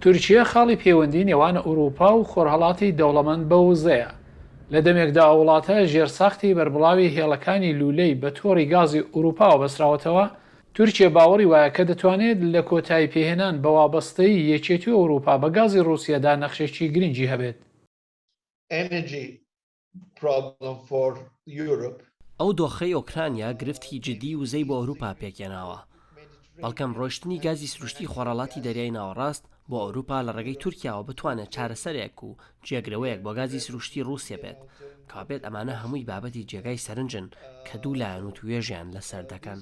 تورکیە خاڵی پەیوەندی نێوان ئورووپا و خۆرهەڵاتی دەوڵەمەند بە وزەیە. لە دەمێکدا ئەو وڵاتە ژێرساختی بەربڵاوی هێڵەکانی لوولەی بە تۆڕی گازی ئورووپاوە بەستراوەتەوە، تورکیە باوەڕی وایە کە دەتوانێت لە کۆتایی پێهێنان بە وابەستەیی یەکێتی ئەورووپا بە گازی ڕووسیەدا نەخشێکی گرنگی هەبێت. Energy problem for Europe. ئەو دۆخەی ئۆکرانیا گرفتی جددی وزەی بۆ ئەوروپا پێکهێناوە، بەڵکەم ڕۆیشتنی گازی سروشتی خۆرهەڵاتی دەریای ناوەڕاست بۆ ئەوروپا لە ڕێگەی تورکیاوە بتوانێت چارەسەرێک و جێگرەوەیەک بۆ گازی سروشتی ڕووسیە بێت، کەوابێت ئەمانە هەمووی بابەتی جێگای سەرنجن کە دوو لایەن وتووێژیان لەسەر دەکەن.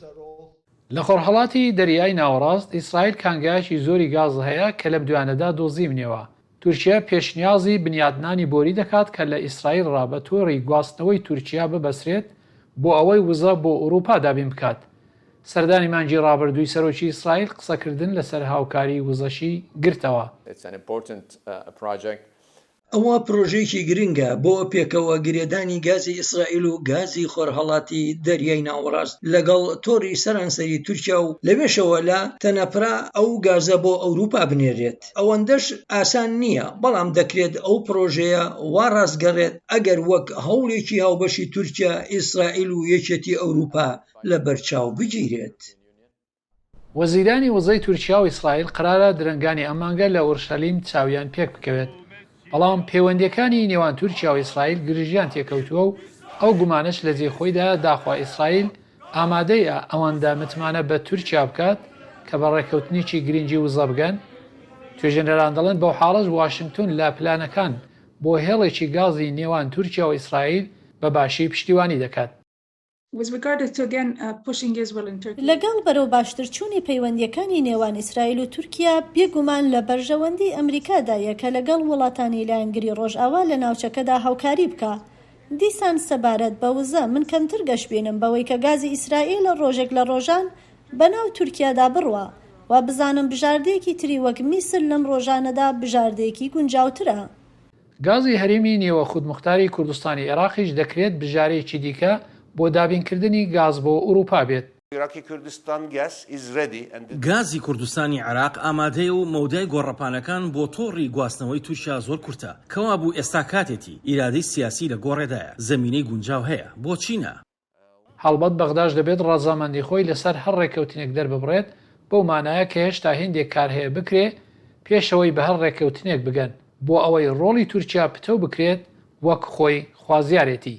لە خۆرهەڵاتی دەریای ناوەڕاست، ئیسرائیل کانگایەکی زۆری گاز هەیە کە لەم دوایانەدا دۆزیونیەوە. تورکیە پێشنیازی بنیاتنانی بۆری دەکات کە لە ئیسرائیل ڕا بە تۆڕی گواستنەوەی تورکیا ببەسرێت بۆ ئەوەی وزە بۆ ئوروپا دابین بکات. سەردانی مانگی ڕابردووی سەرۆکی ئیسرائیل قسەکردن لەسەر هاوکاری وزەشی گرتەوە. ئەوە پرۆژەیەکی گرنگە بۆ پێکەوە گرێدانی گازی ئیسرائیل و گازی خۆرهەڵاتی دەریای ناوەڕاست لەگەڵ تۆڕی سەرانسەری تورکیا و لەوێشەوە لە تەنەپرا ئەو گازە بۆ ئەوروپا بنێرێت. ئەوەندەش ئاسان نییە، بەڵام دەکرێت ئەو پرۆژەیە وا ڕاستگەڕێت ئەگەر وەک هەوڵێکی هاوبەشی تورکیا، ئیسرائیل و یەکێتی ئەوروپا لەبەرچاو بگیرێت. وەزیرانی وزەی تورکیا و ئیسرائیل قەرارە درەنگانی ئەم مانگە لە ئورشەلیم چاویان پێک بکەوێت، بەڵام پەیوەندییەکانی نێوان تورکیا و ئیسرائیل گرژییان تێکەوتووە و ئەو گومانەش لە جێی خۆیدایە داخوا ئیسرائیل ئامادەیە ئەوەندە متمانە بە تورکیا بکات کە بە ڕێککەوتنێکی گرنگی وزە بگەن؟ توێژێنەران دەڵێن بەو حاڵەش واشنگتۆن لە پلانەکان بۆ هێڵێکی گازی نێوان تورکیا و ئیسرائیل بە باشی پشتیوانی دەکات. لەگەڵ بەرەو باشترچوونی پەیوەندییەکانی نێوان ئیسرائیل و تورکیا، بێگومان لە بەرژەوەندی ئەمریکادایە کە لەگەڵ وڵاتانی لایەنگری ڕۆژئاوا لە ناوچەکەدا هاوکاری بکا. دیسان سەبارەت بە وزە، من کەمتر گەشبینم بەوەی کە گازی ئیسرائیل ڕۆژێک لە ڕۆژان بەناو تورکیادا بڕوا. وا بزانم بژاردەیەکی تری وەک میسر لەم ڕۆژانەدا بژاردەیەکی گونجاوترە. گازی هەرێمی نێوە خودموختاری کوردستانی عێراقیش دەکرێت بژارەیەکی دیکە بۆ دابینکردنی گاز بۆ ئوروپا بێت. گازی کوردستانی عێراق ئامادەیە و مەودای گۆڕەپانەکان بۆ تۆڕی گواستنەوەی تورکیا زۆر کورتە، کەوابوو ئێستا کاتێتی، ئیرادەی سیاسی لە گۆڕێدایە، زەمینەی گونجاو هەیە، بۆچی نا؟ هەڵبەت بەغداش دەبێت ڕەزامەندی خۆی لەسەر هەر ڕێککەوتنێک دەرببڕێت، بەو مانایە کە هێشتا هێندێک کار هەیە بکرێ پێش ئەوەی بە هەر ڕێککەوتنێک بگەن، بۆ ئەوەی ڕۆڵی تورکیا پتەو بکرێت وەک خۆی خوازیارێتی.